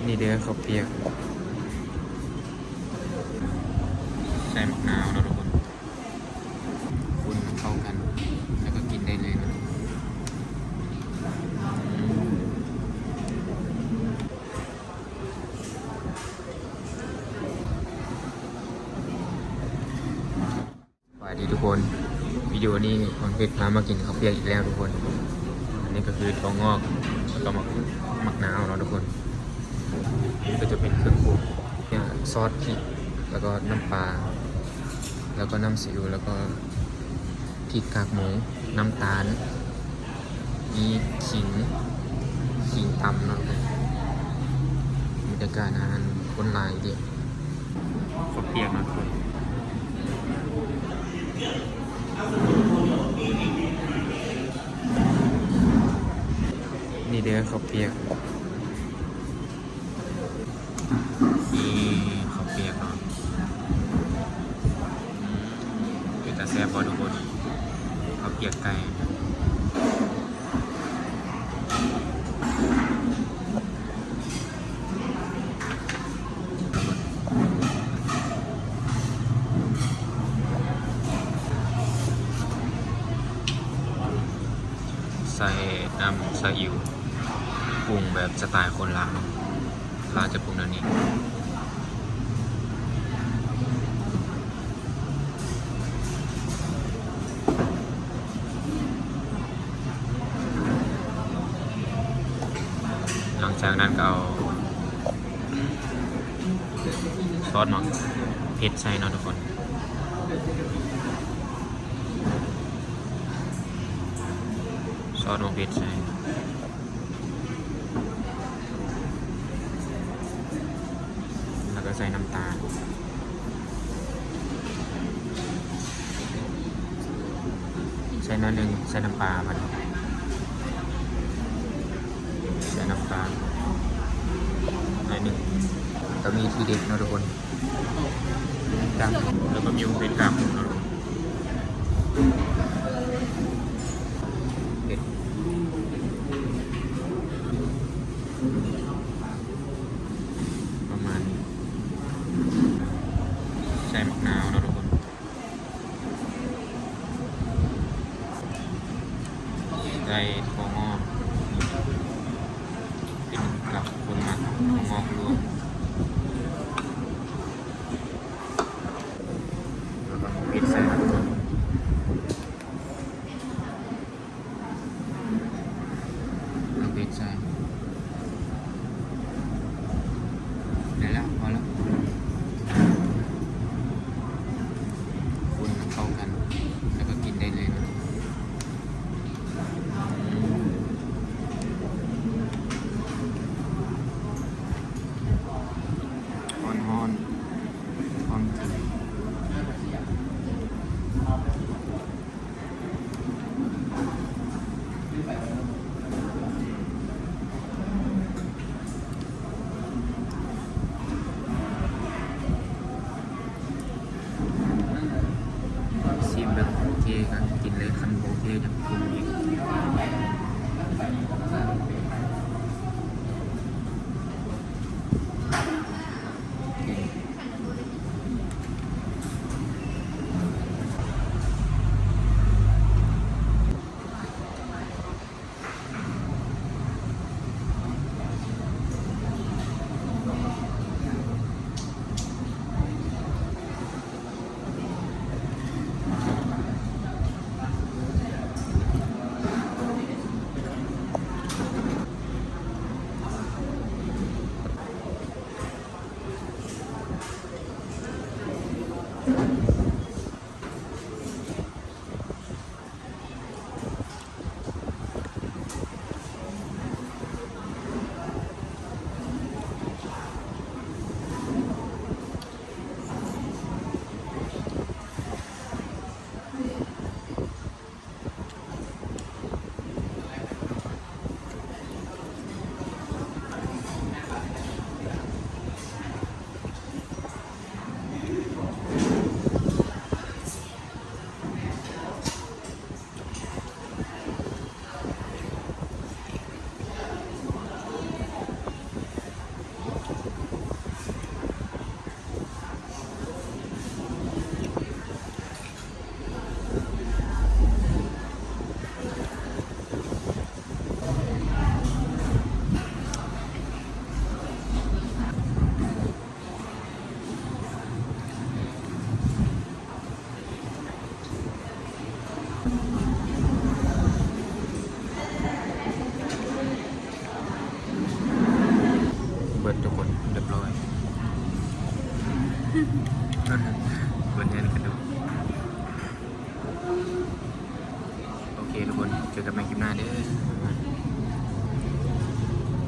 ນີ້ເດີ ເຂົ້າປຽກ ໃສ່ໝາກນາວເນາະທຸກຄົນ ຄົນເຂົ້າກັນ ແລ້ວກໍກິນໄດ້ເລີຍເນາະ. ສະບາຍດີທຸກຄົນ ວິດີໂອນີ້ພອນເພັດພາມາກິນເຂົ້າປຽກອີກແລ້ວທຸກຄົນ. ອັນນີ້ກໍຄືຖົ່ວງອກ ແລ້ວກໍໝາກ ໝາກນາວເນາະທຸກຄົນ. ອັນນີ້ກໍຈະເປັນເຄື່ອງປຸງ ເປັນຊອດພິກ ແລ້ວກໍນ້ຳປາ ແລ້ວກໍນ້ຳຊີອິ້ວ ແລ້ວກໍພິກກາກໝູ ນ້ຳຕານ ມີຂີງ ຂີງຕຳເນາະ. ບັນຍາກາດຮ້ານຄົນຫຼາຍເດ ເຂົ້າປຽກເນາະທຸກຄົນ. ນີ້ເດີເຂົ້າປຽກ ນີ້ເຂົ້າປຽກເນາະ. ອືມ ເປັນຕາແຊບບໍ່ທຸກຄົນ? ເຂົ້າປຽກໄກ່ ໃສ່ນ້ຳຊາອິ້ວ ປຸງແບບສະໄຕລ໌ຄົນລາວ ລາວຈະປຸງແນວນີ້. ຫຼັງຈາກນັ້ນກໍເອົາຊອດໝາກເຜັດໃສ່ເນາະທຸກຄົນ. ຊອດໝາກເຜັດໃສ່ ແລ້ວກໍໃສ່ນ້ຳຕານ ໃສ່ໜ້ອຍໜຶ່ງ ໃສ່ນ້ຳປາບັດນີ້ ໃສ່ນ້ຳປາໜ້ອຍໜຶ່ງ. ກໍມີທີເດັດເນາະທຸກຄົນ ກາກໝູ ແລ້ວກໍມີໝູເຜັດກາກໝູເນາະທຸກຄົນ. ເຜັດ ປະມານນີ້ ໃສ່ໝາກນາວເນາະທຸກຄົນ. ໃສ່ຖົ່ວງອກ ເປັນກັບຄົນມັກຖົ່ວງອກລວມ ແລ້ວກໍເຜັດໃສ່ ເອົາເຜັດໃສ່ ໄດ້ແລ້ວ ພໍແລ້ວ ຄົນເຂົ້າກັນ ແລ້ວກໍກິນໄດ້ເລີຍເນາະ. ຮ້ອນໆ ພ້ອມກິນ. ອືມ ຮ້ອຍ ເພິ່ນເຫັນກະດູກ. ໂອເຄທຸກຄົນ ເຈີກັນໃໝ່ຄລິບໜ້າເດີ້.